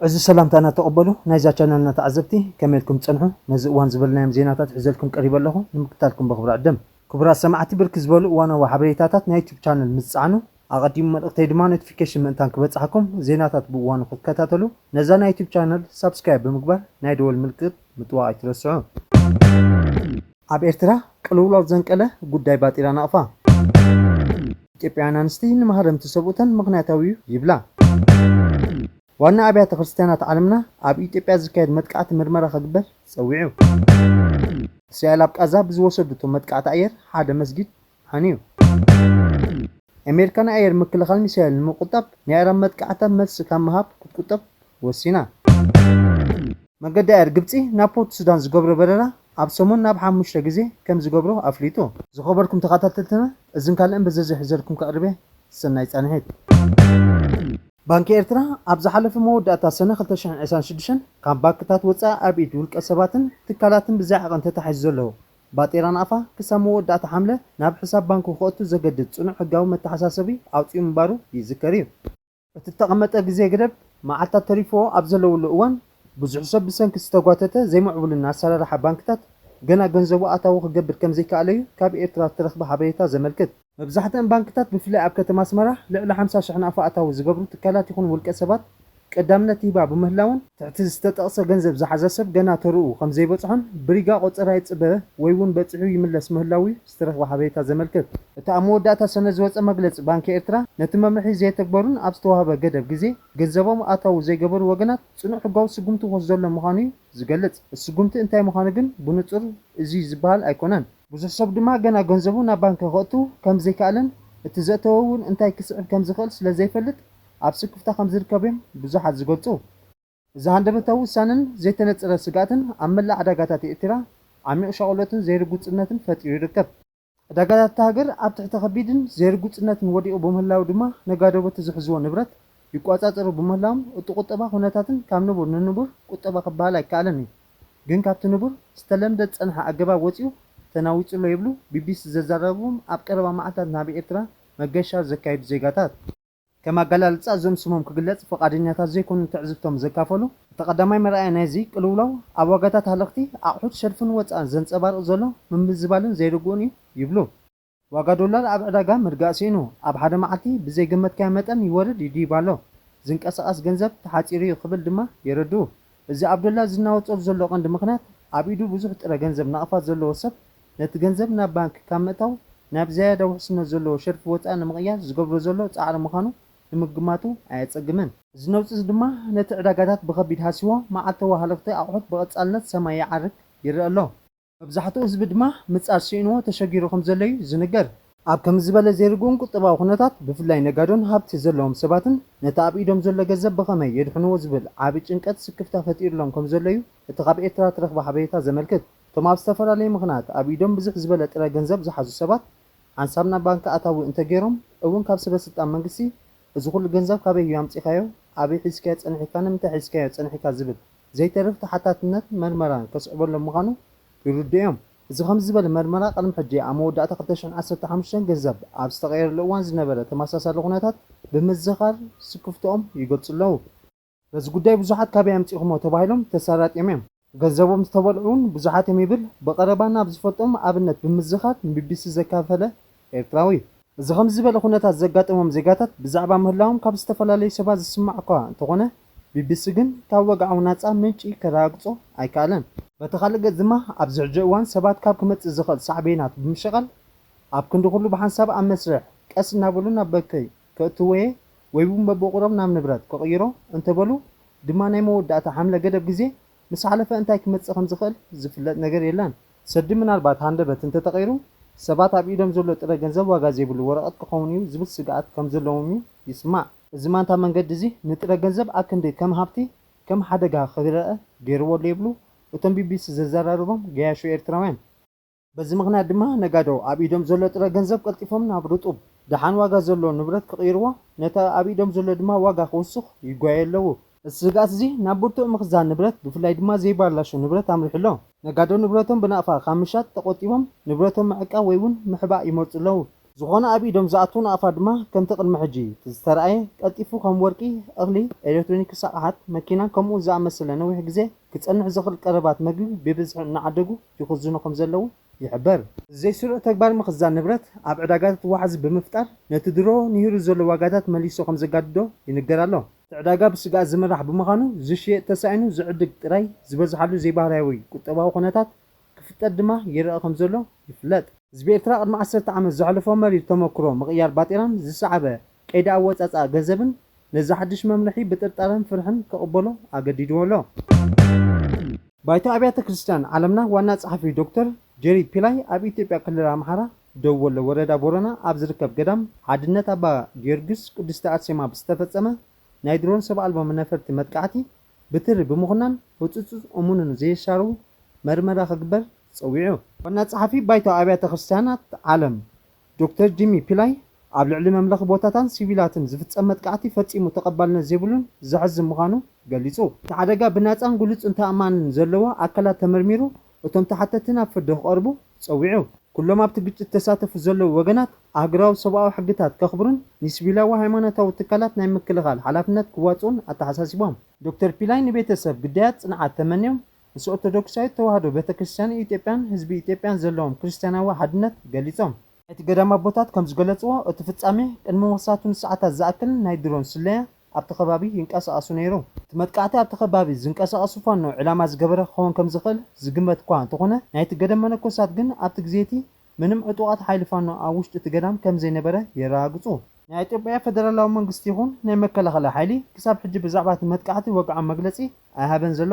እዚ ሰላምታና ተቐበሉ ናይዛ ቻነልና ተዓዘብቲ፣ ከመይ ኢልኩም ትጸንሑ? ነዚ እዋን ዝበልናዮም ዜናታት ሒዘልኩም ቀሪበ ኣለኹ፣ ንምክታልኩም ብኽብሪ ዕድም። ክቡራት ሰማዕቲ፣ ብርክት ዝበሉ እዋናዊ ሓበሬታታት ናይ ዩቱብ ቻነል ምስ ትጸዓኑ፣ ኣቐዲሙ መልእኽተይ ድማ ኖቲፊኬሽን ምእንታን ክበጽሓኩም፣ ዜናታት ብእዋኑ ክትከታተሉ፣ ነዛ ናይ ዩቱብ ቻነል ሳብስክራይብ ብምግባር ናይ ደወል ምልክት ምጥዋቕ ኣይትረስዑ። ኣብ ኤርትራ ቅልውላው ዘንቀለ ጉዳይ ባጤራ ናቕፋ። ኢትዮጵያውያን ኣንስቲ ንማህረምቲ ሰብኡተን ምኽንያታዊ እዩ ይብላ። ዋና ኣብያተ ክርስቲያናት ዓለምና ኣብ ኢትዮጵያ ዝካየድ መጥቃዕቲ ምርመራ ክግበር ጸዊዑ። እስራኤል ኣብ ቃዛ ብዝወሰደቶ መጥቃዕቲ ኣየር ሓደ መስጊድ ሓንዩ። ኣሜሪካ ናይ ኣየር ምክልኻል ሚሳይል ንምቁጣብ ናይ ኢራን መጥቃዕታ መልሲ ካብ ምሃብ ክትቁጠብ ወሲና። መገዲ ኣየር ግብጺ ናብ ፖርት ሱዳን ዝገብሮ በረራ ኣብ ሰሙን ናብ ሓሙሽተ ግዜ ከም ዝገብሮ ኣፍሊጡ። ዝኸበርኩም ተኸታተልትና፣ እዝን ካልእን ብዝርዝር ሒዘልኩም ከቕርበ ሰናይ ጻንሒት። ባንኪ ኤርትራ ኣብ ዝሓለፈ መወዳእታ ሰነ ክልተ ሽሕን ዕስራን ሽዱሽተን ካብ ባንክታት ወጻኢ ኣብ ኢድ ውልቀ ሰባትን ትካላትን ብዘይ ዓቐን ተታሒዙ ዘሎ ባጤራ ናቕፋ ክሳብ መወዳእታ ሓምለ ናብ ሕሳብ ባንኩ ክእቱ ዘገድድ ጽኑዕ ሕጋዊ መተሓሳሰቢ ኣውጺኡ ምንባሩ ይዝከር እዩ። እቲ እተቐመጠ ግዜ ገደብ መዓልታት ተሪፍዎ ኣብ ዘለውሉ እዋን፣ ብዙሕ ሰብ ብሰንኪ ዝተጓተተ ዘይምዕቡልን ኣሰራርሓ ባንክታት ገና ገንዘቡ ኣታዊ ክገብር ከም ዘይከኣለ እዩ ካብ ኤርትራ ዝተረኽበ ሓበሬታ ዘመልክት። መብዛሕትአን ባንክታት፣ ብፍላይ ኣብ ከተማ ኣስመራ፣ ልዕሊ ሓምሳ ሽሕ ናቕፋ ኣታዊ ዝገብሩ ትካላት ይኹን ውልቀ ሰባት ቀዳምነት ይህባ ብምህላወን፣ ትሕቲ ዝተጠቕሰ ገንዘብ ዝሓዘ ሰብ ገና ተርኡ ከም ዘይበጽሖን ብሪጋ ቆጸራ ይጽበ ወይ እውን በጺሑ ይምለስ ምህላው እዩ ዝተረኽበ ሓበሬታ ዘመልክት። እቲ ኣብ መወዳእታ ሰነ ዝወጸ መግለጺ ባንኪ ኤርትራ፣ ነቲ መምርሒ ዘየተግበሩን ኣብ ዝተዋህበ ገደብ ግዜ ገንዘቦም ኣታዊ ዘይገበሩ ወገናት ጽኑዕ ሕጋዊ ስጉምቲ ክወስደሎም ምዃኑ እዩ ዝገልጽ። እቲ ስጉምቲ እንታይ ምዃኑ ግን ብንጹር እዚ ዝበሃል ኣይኮነን። ብዙሕ ሰብ ድማ ገና ገንዘቡ ናብ ባንክ ከእቱ ከም ዘይከኣለን እቲ ዘእተወ እውን እንታይ ክስዕብ ከም ዝኽእል ስለ ዘይፈልጥ ኣብ ስክፍታ ከም ዝርከብ እዮም ብዙሓት ዝገልጹ። እዚ ሃንደበታዊ ውሳነን ዘይተነጸረ ስግኣትን ኣብ መላእ ዕዳጋታት ኤርትራ ዓሚቕ ሻቕሎትን ዘይርጉጽነትን ፈጢሩ ይርከብ። ዕዳጋታት እታ ሃገር ኣብ ትሕቲ ከቢድን ዘይርጉጽነትን ወዲቑ ብምህላው ድማ፣ ነጋዶ በቲ ዝሕዝዎ ንብረት ይቆጻጸሩ ብምህላዎም፣ እቲ ቁጠባ ኩነታትን ካብ ንቡር ንንቡር ቁጠባ ክበሃል ኣይከኣልን እዩ። ግን ካብቲ ንቡር ዝተለምደ ዝጸንሐ ኣገባብ ወጺኡ ተናዊጹ ኣሎ ይብሉ ቢቢሲ ዘዛረብዎም ኣብ ቀረባ መዓልታት ናብ ኤርትራ መገሻ ዘካየዱ ዜጋታት። ከም ኣገላልጻ እዞም ስሞም ክግለጽ ፍቓደኛታት ዘይኮኑ ትዕዝብቶም ዘካፈሉ፣ እቲ ቀዳማይ መርኣያ ናይዚ ቅልውላው ኣብ ዋጋታት ሃለኽቲ ኣቑሑት ሸርፍን ወጻእን ዘንጸባርቕ ዘሎ ምምዝባልን ዘይርጉእን እዩ ይብሉ። ዋጋ ዶላር ኣብ ዕዳጋ ምርጋእ ስኢኑ፣ ኣብ ሓደ መዓልቲ ብዘይገመትካዮ መጠን ይወርድ ይድይብ ኣሎ። ዝንቀሳቐስ ገንዘብ ተሓጺሩ እዩ ክብል ድማ የረድኡ። እዚ ኣብ ዶላር ዝናወጸሉ ዘሎ ቀንዲ ምኽንያት፣ ኣብ ኢዱ ብዙሕ ጥረ ገንዘብ ናቕፋ ዘለዎ ሰብ፣ ነቲ ገንዘብ ናብ ባንክ ካብ ምእታው፣ ናብ ዝያዳ ውሕስነት ዘለዎ ሸርፊ ወጻኢ ንምቕያር ዝገብሮ ዘሎ ጻዕሪ ምዃኑ ንምግማቱ ኣየጸግምን። እዚ ነውጺ እዚ ድማ ነቲ ዕዳጋታት ብኸቢድ ሃስይዎ፣ መዓልታዊ ሃለኽቲ ኣቑሑት ብቐጻልነት ሰማይ ይዓርግ ይረአ ኣሎ። መብዛሕትኡ ህዝቢ ድማ ምጻር ስኢንዎ ተሸጊሩ ከም ዘሎ እዩ ዝንገር። ኣብ ከምዚ ዝበለ ዘይርጉእን ቁጠባዊ ኩነታት፣ ብፍላይ ነጋዶን ሃብቲ ዘለዎም ሰባትን ነቲ ኣብ ኢዶም ዘሎ ገንዘብ ብኸመይ የድሕንዎ ዝብል ዓቢ ጭንቀት ስክፍታ ፈጢሩሎም ከም ዘሎ እዩ እቲ ካብ ኤርትራ እተረኽበ ሓበሬታ ዘመልክት። እቶም ኣብ ዝተፈላለየ ምኽንያት ኣብ ኢዶም ብዝሕ ዝበለ ጥረ ገንዘብ ዝሓዙ ሰባት፣ ሓንሳብ ናብ ባንክ ኣታዊ እንተገይሮም እውን ካብ ሰበ ስልጣን መንግስቲ፣ "እዚ ኩሉ ገንዘብ ካበይ እዩ ኣምጺኻዮ? ኣበይ ሒዝካዮ ጸኒሕካ? ንምንታይ ሒዝካዮ ጸኒሕካ?" ዝብል ዘይተርፍ ተሓታትነትን መርመራን ከስዕበሎም ምዃኑ ይርድኡ እዮም። እዚ ከምዚ ዝበለ መርመራ ቅድሚ ሕጂ ኣብ መወዳእታ ክልተ ሽሕን ዓሰርተ ሓሙሽተን ገንዘብ ኣብ ዝተቐየረሉ እዋን ዝነበረ ተመሳሳሊ ኩነታት ብምዝኻር ስክፍትኦም ይገልጹ ኣለዉ። በዚ ጉዳይ ብዙሓት ካበይ ኣምጺእኹሞ ተባሂሎም ተሳራጥዮም እዮም። ገንዘቦም ዝተበልዑ እውን ብዙሓት እዮም ይብል ብቐረባ ናብ ዝፈልጦም ኣብነት ብምዝኻር ንቢቢሲ ዘካፈለ ኤርትራዊ። እዚ ከምዚ ዝበለ ኩነታት ዘጋጠሞም ዜጋታት ብዛዕባ ምህላዎም ካብ ዝተፈላለዩ ሰባት ዝስማዕ እኳ እንተኾነ፣ ቢቢሲ ግን ካብ ወግዓዊ ናጻ ምንጪ ከረጋግጾ ኣይከኣለን። በቲ ካልእ ገጽ ድማ ኣብዚ ሕጂ እዋን ሰባት ካብ ክመጽእ ዝኽእል ሳዕቤናት ብምሽቓል ኣብ ክንዲ ኩሉ ብሓንሳብ ኣብ መስርሕ ቀስ እናበሉ ናብ በከይ ከእትዎየ ወይ እውን በብቑሮም ናብ ንብረት ክቕይሮ እንተበሉ ድማ ናይ መወዳእታ ሓምለ ገደብ ግዜ ምስ ሓለፈ እንታይ ክመጽእ ከም ዝኽእል ዝፍለጥ ነገር የለን። ሰዲ ምናልባት ሃንደበት እንተተቐይሩ ሰባት ኣብ ኢዶም ዘሎ ጥረ ገንዘብ ዋጋ ዘይብሉ ወረቐት ክኸውን እዩ ዝብል ስግኣት ከም ዘለዎም እዩ ይስማዕ። እዚ ማንታ መንገዲ እዚ ንጥረ ገንዘብ ኣክንዲ ከም ሃብቲ ከም ሓደጋ ክረአ ገይርዎ ኣሎ ይብሉ እቶም ቢቢሲ ዘዘራረቦም ገያሾ ኤርትራውያን። በዚ ምኽንያት ድማ ነጋዶ ኣብ ኢዶም ዘሎ ጥረ ገንዘብ ቀልጢፎም ናብ ርጡብ ደሓን ዋጋ ዘለዎ ንብረት ክቕይርዎ፣ ነቲ ኣብ ኢዶም ዘሎ ድማ ዋጋ ክውስኽ ይጓየ ኣለዉ። እዚ ስግኣት እዚ ናብ ብርቱዕ ምኽዛን ንብረት፣ ብፍላይ ድማ ዘይባላሾ ንብረት ኣምሪሑ ኣሎ። ነጋዶ ንብረቶም ብናቕፋ ካብ ምሻጥ ተቖጢቦም ንብረቶም ምዕቃብ ወይ እውን ምሕባእ ይመርጹ ኣለዉ። ዝኾነ ኣብ ኢዶም ዝኣትዉ ናቕፋ ድማ ከምቲ ቅድሚ ሕጂ ዝተረኣየ ቀልጢፉ ከም ወርቂ፣ እኽሊ፣ ኤሌክትሮኒክስ ኣቕሓት፣ መኪናን ከምኡ ዝኣመሰለ ነዊሕ ግዜ ክጸንሕ ዝኽእል ቀረባት መግቢ ብብዝሒ እናዓደጉ ይኽዝኑ ከም ዘለዉ ይሕበር። ዘይስሩዕ ተግባር ምኽዛን ንብረት ኣብ ዕዳጋታት ዋሕዚ ብምፍጣር ነቲ ድሮ ንሂሩ ዘሎ ዋጋታት መሊሱ ከም ዘጋድዶ ይንገር ኣሎ። እቲ ዕዳጋ ብስግኣት ዝምራሕ ብምዃኑ ዝሽየጥ ተሳኢኑ ዝዕድግ ጥራይ ዝበዝሓሉ ዘይባህርያዊ ቁጠባዊ ኩነታት ክፍጠር ድማ ይረኣ ከም ዘሎ ይፍለጥ። ህዝቢ ኤርትራ ቅድሚ ዓሰርተ ዓመት ዘሕለፎ መሪር ተመክሮ ምቕያር ባጤራን ዝሰዓበ ቀይዲ ኣወጻጽኣ ገንዘብን ነዚ ሓድሽ መምርሒ ብጥርጣረን ፍርሕን ክቕበሎ ኣገዲድዎ ኣሎ። ባይቶ ኣብያተ ክርስቲያን ዓለምና ዋና ጸሓፊ ዶክተር ጄሪ ፒላይ ኣብ ኢትዮጵያ ክልል ኣምሓራ ደቡብ ወሎ ወረዳ ቦረና ኣብ ዝርከብ ገዳም ሓድነት ኣባ ጊዮርጊስ ቅድስቲ ኣርሴማ ብዝተፈጸመ ናይ ድሮን ሰብ ኣልቦ ነፈርቲ መጥቃዕቲ ብትሪ ብምኹናን ህጹጽ እሙንን ዘየሻርው መርመራ ክግበር ጸዊዑ። ዋና ጸሓፊ ባይቶ ኣብያተ ክርስቲያናት ዓለም ዶክተር ጂሚ ፒላይ ኣብ ልዕሊ መምለኺ ቦታታን ሲቪላትን ዝፍጸም መጥቃዕቲ ፈጺሙ ተቐባልነት ዘይብሉን ዘሕዝን ምዃኑ ገሊጹ። እቲ ሓደጋ ብናጻን ግሉጽን ተኣማንን ዘለዎ ኣካላት ተመርሚሩ እቶም ተሓተቲ ናብ ፍርዲ ክቐርቡ ጸዊዑ። ኩሎም ኣብቲ ግጭት ተሳተፉ ዘለዉ ወገናት ኣህጉራዊ ሰብኣዊ ሕግታት ከኽብሩን ንሲቪላዊ ሃይማኖታዊ ትካላት ናይ ምክልኻል ሓላፍነት ክዋጽኡን ኣተሓሳሲቦም። ዶክተር ፒላይ ንቤተሰብ ግዳያት ጽንዓት ተመንዮም ምስ ኦርቶዶክሳዊት ተዋህዶ ቤተክርስትያን ኢትዮጵያን ህዝቢ ኢትዮጵያን ዘለዎም ክርስትያናዊ ሓድነት ገሊጾም። ናይቲ ገዳም ኣቦታት ከም ዝገለጽዎ እቲ ፍጻሜ ቅድሚ ምኽሳቱ ንሰዓታት ዝኣክል ናይ ድሮን ስለያ ኣብቲ ከባቢ ይንቀሳቐሱ ነይሩ። እቲ መጥቃዕቲ ኣብቲ ከባቢ ዝንቀሳቐሱ ፋኖ ዕላማ ዝገበረ ክኸውን ከም ዝኽእል ዝግመት እኳ እንተኾነ ናይቲ ገዳም መነኮሳት ግን ኣብቲ ግዜ እቲ ምንም ዕጡቓት ሓይሊ ፋኖ ኣብ ውሽጢ እቲ ገዳም ከም ዘይነበረ የረጋግጹ። ናይ ኢትዮጵያ ፈደራላዊ መንግስቲ ይኹን ናይ መከላኸሊ ሓይሊ ክሳብ ሕጂ ብዛዕባ እቲ መጥቃዕቲ ወግዓዊ መግለጺ ኣይሃበን ዘሎ።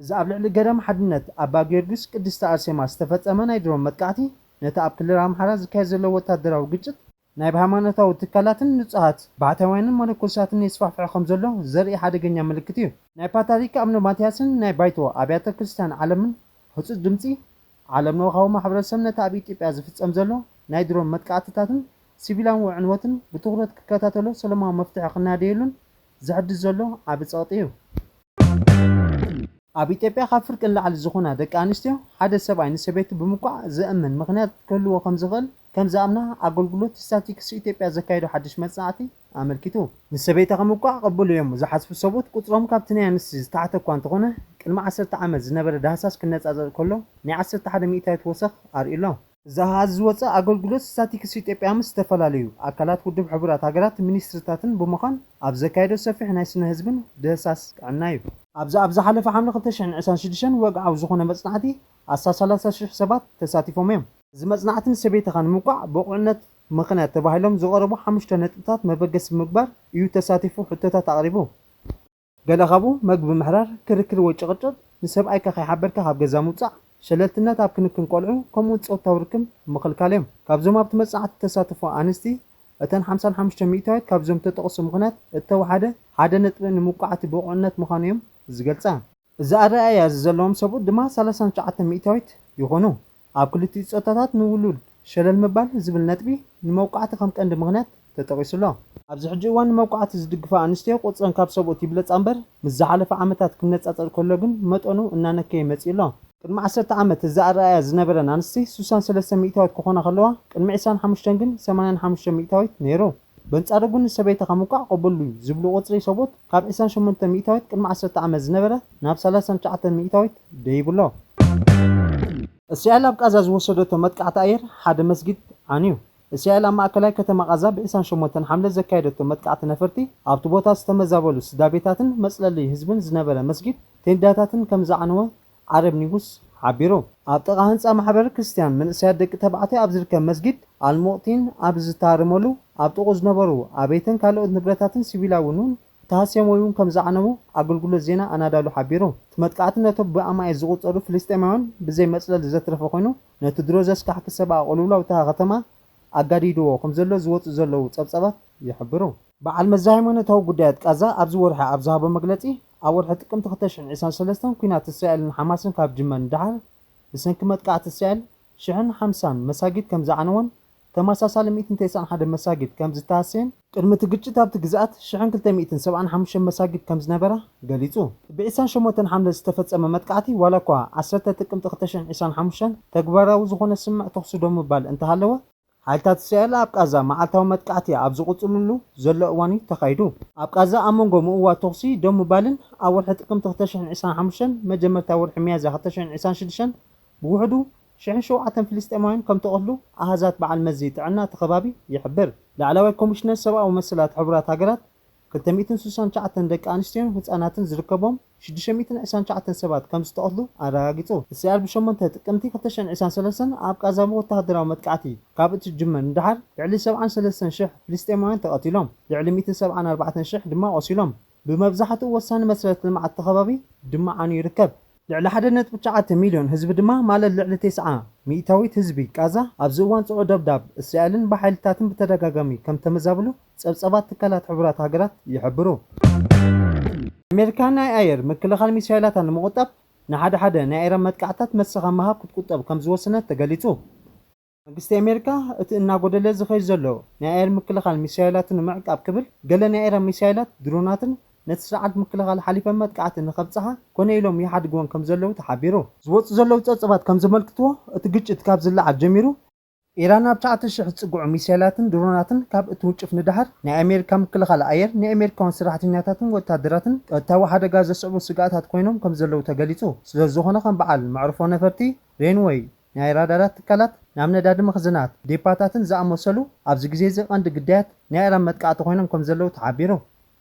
እዚ ኣብ ልዕሊ ገዳም ሓድነት ኣባ ጊዮርጊስ ቅድስቲ ኣርሴማ ዝተፈጸመ ናይ ድሮን መጥቃዕቲ ነቲ ኣብ ክልል ኣምሓራ ዝካየድ ዘሎ ወታደራዊ ግጭት ናይ ሃይማኖታዊ ትካላትን ንጹሃት ባሕታውያንን መነኮሳትን የስፋሕፍሖ ከም ዘሎ ዘርኢ ሓደገኛ ምልክት እዩ። ናይ ፓትርያርክ ኣቡነ ማትያስን ናይ ባይቶ ኣብያተ ክርስቲያን ዓለምን ህጹጽ ድምጺ ዓለም ለኻዊ ማሕበረሰብ ነቲ ኣብ ኢትዮጵያ ዝፍጸም ዘሎ ናይ ድሮን መጥቃዕትታትን ሲቪላዊ ዕንወትን ብትኹረት ክከታተሎ ሰላማዊ መፍትሒ ክናደየሉን ዝሕድስ ዘሎ ዓቢ ጸቕጢ እዩ። ኣብ ኢትዮጵያ ካብ ፍርቂ ንላዕሊ ዝኾና ደቂ ኣንስትዮ ሓደ ሰብኣይ ንሰበይቱ ብምቋዕ ዘእምን ምኽንያት ክህልዎ ከም ዝኽእል ከም ዝኣምና ኣገልግሎት ስታቲክስ ኢትዮጵያ ዘካየዶ ሓድሽ መጽናዕቲ ኣመልኪቱ። ንሰበይታ ከምቋዕ ቅቡል እዮም ዝሓስቡ ሰብኡት ቁጽሮም ካብቲ ናይ ኣንስቲ ዝተሓተ እኳ እንተኾነ ቅድሚ ዓሰርተ ዓመት ዝነበረ ዳህሳስ ክነጻጸር ከሎ ናይ ዓሰርተ ሓደ ሚእታዊት ወሰኽ ኣርእዩ ኣሎ። እዚ ኣሃዝ ዝወጸ ኣገልግሎት ስታቲክስ ኢትዮጵያ ምስ ዝተፈላለዩ ኣካላት ውድብ ሕቡራት ሃገራት ሚኒስትርታትን ብምዃን ኣብ ዘካየዶ ሰፊሕ ናይ ስነ ህዝብን ዳህሳስ ጥዕና እዩ። ኣብዚ ኣብ ዝሓለፈ ሓምለ ክልተ ሽሕን ዕስራን ሽዱሽተን ወግዓዊ ዝኾነ መጽናዕቲ ኣስታት ሰላሳ ሽሕ ሰባት ተሳቲፎም እዮም። እዚ መጽናዕቲ ንሰበይትኻ ንምቋዕ ብቑዕነት ምኽንያት ተባሂሎም ዝቐረቡ ሓሙሽተ ነጥብታት መበገሲ ብምግባር እዩ ተሳቲፉ ሕቶታት ኣቕሪቡ። ገለ ካብኡ መግቢ ምሕራር፣ ክርክር ወይ ጭቕጭቕ፣ ንሰብኣይካ ከይሓበርካ ካብ ገዛ ምውጻእ፣ ሸለልትነት ኣብ ክንክን ቆልዑ፣ ከምኡውን ጾታዊ ርክብ ምኽልካል እዮም። ካብዞም ኣብቲ መጽናዕቲ ዝተሳተፉ ኣንስቲ፣ እተን ሓምሳን ሓሙሽተ ሚእታዊት ካብዞም ዝተጠቕሱ ምኽንያት እተወሓደ ሓደ ነጥቢ ንምቋዕቲ ብቑዕነት ምዃኑ እዮም ዝገልጻ። እዚ ኣረኣእያ እዚ ዘለዎም ሰብኡት ድማ ሰላሳን ትሽዓተን ሚእታዊት ይኾኑ። ኣብ ክልቲኡ ጾታታት ንውሉድ ሸለል ምባል ዝብል ነጥቢ ንመውቃዕቲ ከም ቀንዲ ምኽንያት ተጠቒሱ ኣሎ። ኣብዚ ሕጂ እዋን ንመውቃዕቲ ዝድግፋ ኣንስትዮ ቁጽረን ካብ ሰብኡት ይብለጻ እምበር፣ ምስ ዝሓለፈ ዓመታት ክነጻጸር ከሎ ግን መጠኑ እናነከየ መጺኡ ኣሎ። ቅድሚ ዓሰርተ ዓመት እዚ ኣረኣእያ ዝነበረን ኣንስቲ ሱሳን ሰለስተ ሚእታዊት ክኾና ከለዋ፣ ቅድሚ ዕስራን ሓሙሽተን ግን ሰማንያን ሓሙሽተ ሚእታዊት ነይሩ። በንጻሩ ግን ንሰበይትኻ ምውቃዕ ቅቡል እዩ ዝብሉ ቁጽሪ ሰብኡት ካብ ዕስራን ሸሞንተን ሚእታዊት ቅድሚ ዓሰርተ ዓመት ዝነበረ ናብ ሰላሳን ትሽዓተን ሚእታዊት ደይቡ ኣሎ። እስራኤል ኣብ ቃዛ ዝወሰደቶ መጥቃዕቲ ኣየር ሓደ መስጊድ ዓንዩ። እስራኤል ኣብ ማእከላይ ከተማ ቃዛ ብ ዕስራን ሸሞንተን ሓምለ ዘካየደቶ መጥቃዕቲ ነፈርቲ ኣብቲ ቦታ ዝተመዛበሉ ስድራ ቤታትን መጽለሊ ህዝብን ዝነበረ መስጊድ ቴንዳታትን ከም ዝዓነወ ዓረብ ኒውስ ሓቢሩ። ኣብ ጥቓ ህንጻ ማሕበር ክርስትያን መንእሰያት ደቂ ተባዕትዮ ኣብ ዝርከብ መስጊድ ኣልሙቕቲን ኣብ ዝተሃረመሉ ኣብ ጥቕኡ ዝነበሩ ኣበይትን ካልኦት ንብረታትን ሲቪላውን እውን ተሃስዮም ወይ እውን ከም ዝዓነዉ ኣገልግሎት ዜና ኣናዳሉ ሓቢሩ። እቲ መጥቃዕቲ ነቶም ብኣማኢት ዝቑጸሩ ፍልስጤማውያን ብዘይ መጽለሊ ዘትረፈ ኮይኑ ነቲ ድሮ ዘስካሕክሕ ሰብኣዊ ቅልውላው እታ ከተማ ኣጋዲድዎ ከም ዘሎ ዝወጹ ዘለዉ ጸብጻባት ይሕብሩ። በዓል መዚ ሃይማኖታዊ ጉዳያት ቃዛ ኣብዚ ወርሒ ኣብ ዝሃቦ መግለጺ ኣብ ወርሒ ጥቅምቲ ክልተ ሽሕን ዕስራን ሰለስተን ኲናት እስራኤልን ሓማስን ካብ ጅመር ንደሓር ብሰንኪ መጥቃዕቲ እስራኤል ሽሕን ሓምሳን መሳጊድ ከም ዝዓነወን ተመሳሳሊ ሚእትን ተስዓን ሓደን መሳጊድ ከም ዝተሃሰየን ቅድሚ እቲ ግጭት ኣብቲ ግዝኣት ሽሕን ክልተ ሚእትን ሰብዓን ሓሙሽተን መሳጊድ ከም ዝነበራ ገሊጹ። ብ ዕስራን ሸሞንተን ሓምለ ዝተፈጸመ መጥቃዕቲ ዋላ እኳ ዓሰርተ ጥቅምቲ ክልተ ሽሕን ዕስራን ሓሙሽተን ተግባራዊ ዝኾነ ስምምዕ ተኹሲ ደው ምባል እንተሃለወ ሓይልታት እስራኤል ኣብ ቃዛ መዓልታዊ መጥቃዕቲ ኣብ ዝቕጽልሉ ዘሎ እዋን እዩ ተኻይዱ። ኣብ ቃዛ ኣብ መንጎ ምእዋጅ ተኹሲ ደው ምባልን ኣብ ወርሒ ጥቅምቲ ክልተ ሽሕን ዕስራን ሓሙሽተን መጀመርታ ወርሒ ሚያዝያ ክልተ ሽሕን ዕስራን ሽዱሽተን ብውሕዱ ሽሕን ሸውዓተን ፍልስጤማውያን ከም ተቐትሉ ኣሃዛት በዓል መዚ ጥዕና እቲ ከባቢ ይሕብር። ላዕለዋይ ኮሚሽነር ሰብኣዊ መሰላት ሕቡራት ሃገራት ክልተ ሚእትን ስሳን ትሽዓተን ደቂ ኣንስትዮን ህጻናትን ዝርከቦም ሽዱሽተ ሚእትን ዕስራን ትሽዓተን ሰባት ከም ዝተቐትሉ ኣረጋጊጹ። እስራኤል ብሸሞንተ ጥቅምቲ ክልተ ሽሕን ዕስራን ሰለስተን ኣብ ቃዛ ብወተሃደራዊ መጥቃዕቲ ካብ እትጅምር ንደሓር ልዕሊ ሰብዓን ሰለስተን ሽሕ ፍልስጤማውያን ተቐቲሎም፣ ልዕሊ ሚእትን ሰብዓን ኣርባዕተን ሽሕ ድማ ቆሲሎም። ብመብዛሕትኡ ወሳኒ መሰረት ልምዓት እቲ ከባቢ ድማ ዓንዩ ይርከብ። ልዕሊ ሓደ ነጥቢ ትሽዓተ ሚልዮን ህዝቢ ድማ ማለት ልዕሊ ተስዓ ሚእታዊት ህዝቢ ቃዛ ኣብዚ እዋን ጽዑቕ ደብዳብ እስራኤልን ብሓይልታትን ብተደጋጋሚ ከም ተመዛብሉ ጸብጸባት ትካላት ሕቡራት ሃገራት ይሕብሩ። ኣሜሪካ ናይ ኣየር ምክልኻል ሚሳይላታ ንምቑጣብ ንሓደ ሓደ ናይ ኢራን መጥቃዕታት መሰኻ ምሃብ ክትቁጠብ ከም ዝወሰነት ተገሊጹ። መንግስቲ ኣሜሪካ እቲ እናጎደለ ዝኸይድ ዘሎ ናይ ኣየር ምክልኻል ሚሳይላት ንምዕቃብ ክብል ገለ ናይ ኢራን ሚሳይላት፣ ድሮናትን ነቲ ስርዓት ምክልኻል ሓሊፈን መጥቃዕቲ ንኸብጽሓ ኮነ ኢሎም ይሓድግወን ከም ዘለዉ ተሓቢሩ። ዝወጹ ዘለዉ ጸብጸባት ከም ዘመልክትዎ እቲ ግጭት ካብ ዝለዓል ጀሚሩ ኢራን ኣብ ትሽዓተ ሽሕ ዝጽግዑ ሚሳይላትን ድሮናትን ካብ እትውንጭፍ ንደሓር ናይ ኣሜሪካ ምክልኻል ኣየር ንኣሜሪካውያን ሰራሕተኛታትን ወታደራትን ቀጥታዊ ሓደጋ ዘስዕቡ ስግኣታት ኮይኖም ከም ዘለዉ ተገሊጹ። ስለ ዝኾነ ከም በዓል መዕርፎ ነፈርቲ፣ ሬንወይ፣ ናይ ራዳራት ትካላት ናብ ነዳዲ መኽዘናት፣ ዴፓታትን ዝኣመሰሉ ኣብዚ ግዜ እዚ ቀንዲ ግዳያት ናይ ኢራን መጥቃዕቲ ኮይኖም ከም ዘለዉ ተሓቢሩ።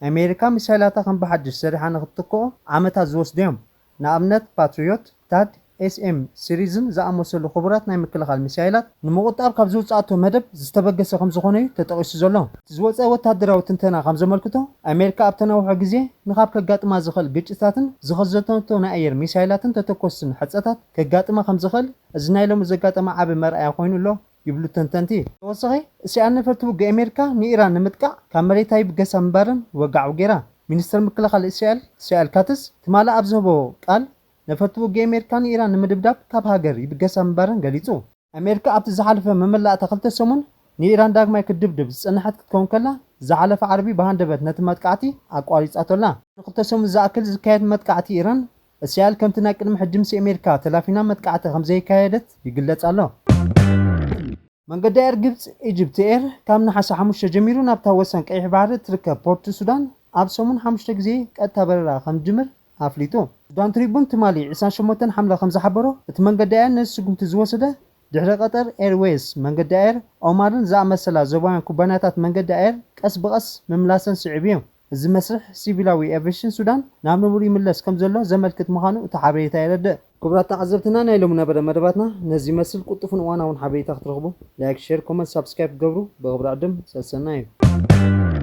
ኣሜሪካ ሚሳይላታ ከም ብሓድሽ ሰሪሓ ንክትትክኦ ዓመታት ዝወስዱ እዮም። ንኣብነት ፓትሪዮት፣ ታድ፣ ኤስኤም ሲሪዝን ዝኣመሰሉ ክቡራት ናይ ምክልኻል ሚሳይላት ንምቑጣብ ካብ ዝውፅኣቶ መደብ ዝተበገሰ ከም ዝኾነ እዩ ተጠቒሱ ዘሎ። እቲ ዝወፀ ወታደራዊ ትንተና ከም ዘመልክቶ ኣሜሪካ ኣብቲ ነውሒ ግዜ ንኻብ ከጋጥማ ዝኽእል ግጭታትን ዝኸዘነቶ ናይ ኣየር ሚሳይላትን ተተኮስትን ሕፀታት ከጋጥማ ከም ዝኽእል እዚ ናይ ሎሚ ዘጋጠመ ዓቢ መርኣያ ኮይኑ ኣሎ ይብሉ ተንተንቲ። ተወሳኺ እስራኤል ነፈርቲ ውግእ ኣሜሪካ ንኢራን ንምጥቃዕ ካብ መሬታ ይብገሳ ምንባረን ወጋዕው ገይራ። ሚኒስተር ምክልኻል እስራኤል እስራኤል ካትስ ትማሊ ኣብ ዝህቦ ቃል ነፈርቲ ውግእ ኣሜሪካ ንኢራን ንምድብዳብ ካብ ሃገር ይብገሳ ምንባረን ገሊጹ። ኣሜሪካ ኣብቲ ዝሓለፈ መመላእታ ክልተ ሰሙን ንኢራን ዳግማይ ክትድብድብ ዝጸንሐት ክትከውን ከላ ዝሓለፈ ዓርቢ ብሃንደበት ነቲ መጥቃዕቲ ኣቋሪጻቶ ኣላ። ንክልተ ሰሙን ዝኣክል ዝካየድ መጥቃዕቲ ኢራን እስራኤል ከምቲ ናይ ቅድሚ ሕጂ ምስ ኣሜሪካ ተላፊና መጥቃዕቲ ከም ዘየካየደት ይግለጽ ኣሎ። መንገዲ ኣየር ግብጽ ኢጅፕት ኤር ካብ ነሓሰ ሓሙሽተ ጀሚሩ ናብታ ወሰን ቀይሕ ባሕሪ እትርከብ ፖርት ሱዳን ኣብ ሰሙን ሓሙሽተ ግዜ ቀጥታ በረራ ከም ዝጅምር ኣፍሊጡ። ሱዳን ትሪቡን ትማሊ ዕስራን ሸሞንተን ሓምለ ከም ዝሓበሮ እቲ መንገዲ ኣየር ነዚ ስጉምቲ ዝወሰደ ድሕሪ ቀጠር ኤርዌይስ፣ መንገዲ ኣየር ኦማርን ዝኣመሰላ ዞባውያን ኩባንያታት መንገዲ ኣየር ቀስ ብቐስ ምምላሰን ስዒቡ እዩ። እዚ መስርሕ ሲቪላዊ ኣቪየሽን ሱዳን ናብ ንቡር ይምለስ ከም ዘሎ ዘመልክት ምዃኑ እቲ ሓበሬታ የረድእ። ክቡራት ተዓዘብትና ናይ ሎሚ ነበረ መደባትና ነዚ ይመስል። ቅልጡፍን እዋናውን ሓበሬታ ክትረኽቡ ላይክ፣ ሼር፣ ኮመንት፣ ሳብስክራይብ ገብሩ። ብኽብሪ ዕድም ሰሰናዩ።